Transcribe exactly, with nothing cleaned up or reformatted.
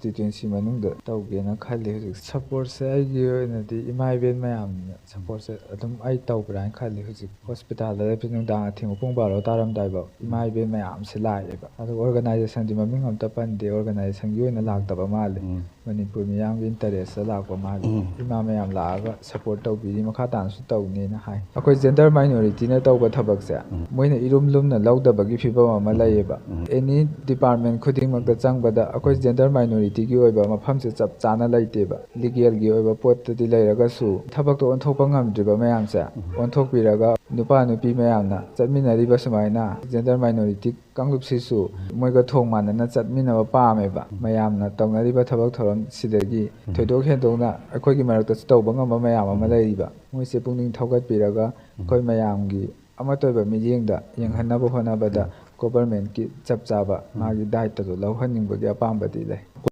Constituency ꯃꯅꯨꯡꯗ ꯇꯧꯒꯦꯅ ꯈꯜꯂꯤ꯫ ꯍꯧꯖꯤꯛ ꯁꯞꯄꯣꯔꯠꯁꯦ ꯑꯩꯒꯤ ꯑꯣꯏꯅꯗꯤ ꯏꯃꯥ ꯏꯕꯦꯟ ꯃꯌꯥꯝꯅ ꯁꯞꯄꯣꯔꯠꯁꯦ ꯑꯗꯨꯝ ꯑꯩ ꯇꯧꯕ꯭ꯔꯥ ꯍꯥꯏꯅ ꯈꯜꯂꯤ꯫ ꯍꯧꯖꯤꯛ ꯍꯣꯁꯄꯤꯇꯥꯜꯗ ꯂꯩꯕꯁꯦ ꯅꯨꯡꯗꯥꯡ ꯑꯊꯦꯡꯕ ꯄꯨꯡ ꯕꯥꯔꯣ ꯇꯥꯔꯝꯗꯥꯏꯐꯥꯎ ꯏꯃꯥ ꯏꯕꯦꯟ ꯃꯌꯥꯝꯁꯦ ꯂꯥꯛꯑꯦꯕ꯫ ꯑꯗꯨꯒ ꯑꯣꯔꯒꯅꯥꯏꯖꯦꯁꯟꯗꯤ ꯃꯃꯤꯡ ꯑꯝꯇ ꯄꯟꯗꯦ, ꯑꯣꯔꯒꯅꯥꯏꯖꯦꯁꯟꯒꯤ ꯑꯣꯏꯅ ꯂꯥꯛꯇꯕ ꯃꯥꯜꯂꯦ꯫ ꯃꯅꯤꯄꯨꯔ ꯃꯤꯌꯥꯝꯒꯤ ꯏꯟꯇꯔꯦꯁꯇ ꯂꯥꯛꯄ ꯃꯥꯜꯂꯦ꯫ ꯏꯃꯥ ꯃꯌꯥꯝ ꯂꯥꯛꯑꯒ ꯁꯞꯄꯣꯔꯠ ꯇꯧꯕꯤꯔꯤ, ꯃꯈꯥ ꯇꯥꯅꯁꯨ ꯇꯧꯅꯤꯅ ꯍꯥꯏ꯫ ꯑꯩꯈꯣꯏ ꯖꯦꯟꯗꯔ ꯃꯥꯏꯅꯣꯔꯤꯇꯤꯅ ꯇꯧꯕ ꯊꯕꯛꯁꯦ ꯃꯣꯏꯅ ꯏꯔꯨꯝ ꯂꯨꯝꯅ ꯂꯧꯗꯕꯒꯤ ꯐꯤꯕꯝ ꯑꯃ ꯂꯩꯌꯦꯕ꯫ ꯑꯦꯅꯤ ꯗꯤꯄꯥꯔꯠꯃꯦꯟ ꯈꯨꯗꯤꯡꯃꯛꯇ ꯆꯪꯕꯗ ꯑꯩꯈꯣꯏ ꯖꯦꯟꯗꯔ ꯃꯥꯏꯅꯣꯔꯤꯇꯤꯒꯤ ꯑꯣꯏꯕ ꯃꯐꯝꯁꯦ ꯆꯞ ꯆꯥꯅ ꯂꯩꯇꯦꯕ꯫ ꯂꯤꯒꯦꯜꯒꯤ ꯑꯣꯏꯕ ꯄꯣꯠꯇꯗꯤ ꯂꯩꯔꯒꯁꯨ ꯊꯕꯛꯇꯣ ꯑꯣꯟꯊꯣꯛꯄ ꯉꯝꯗ꯭ꯔꯤꯕ ꯃꯌꯥꯝꯁꯦ ꯑꯣꯟꯊꯣꯛꯄꯤꯔꯒ ꯅꯨꯄꯥ ꯅꯨꯄꯤ ꯃꯌꯥꯝꯅ ꯆꯠꯃꯤꯟꯅꯔꯤꯕ ꯁꯨꯃꯥꯏꯅ ꯖꯦꯟꯗꯔ ꯃꯥꯏꯅꯣꯔꯤꯇꯤ ꯀꯥꯡꯂꯨꯞꯁꯤꯁꯨ ꯃꯣꯏꯒ ꯊꯣꯡ ꯃꯥꯟꯅꯅ ꯆꯠꯃꯤꯟꯅꯕ ꯄꯥꯝꯃꯦꯕ꯫ ꯃꯌꯥꯝꯅ ꯇꯧꯅꯔꯤꯕ ꯊꯕꯛ ꯊꯧꯔꯝꯁꯤꯗꯒꯤ ꯊꯣꯏꯗꯣꯛ ꯍꯦꯟꯗꯣꯛꯅ ꯑꯩꯈꯣꯏꯒꯤ ꯃꯔꯛꯇꯁꯨ ꯇꯧꯕ ꯉꯝꯕ ꯃꯌꯥꯝ ꯑꯃ ꯂꯩꯔꯤꯕ꯫ ꯃꯣꯏꯁꯦ ꯄꯨꯛꯅꯤꯡ ꯊꯧꯒꯠꯄꯤꯔꯒ ꯑꯩꯈꯣꯏ ꯃꯌꯥꯝꯒꯤ ꯑꯃꯠꯇ ꯑꯣꯏꯕ ꯃꯤꯠꯌꯦꯡꯗ ꯌꯦꯡꯍꯟꯅꯕ ꯍꯣꯠꯅꯕꯗ ꯒꯣꯚꯔꯟꯃꯦꯟꯠꯀꯤ ꯆꯞ ꯆꯥꯕ ꯃꯥꯒꯤ ꯗꯥꯏꯇꯗꯣ ꯂꯧꯍꯟꯅꯤꯡꯕꯒꯤ ꯑꯄꯥꯝꯕꯗꯤ ꯂꯩ꯫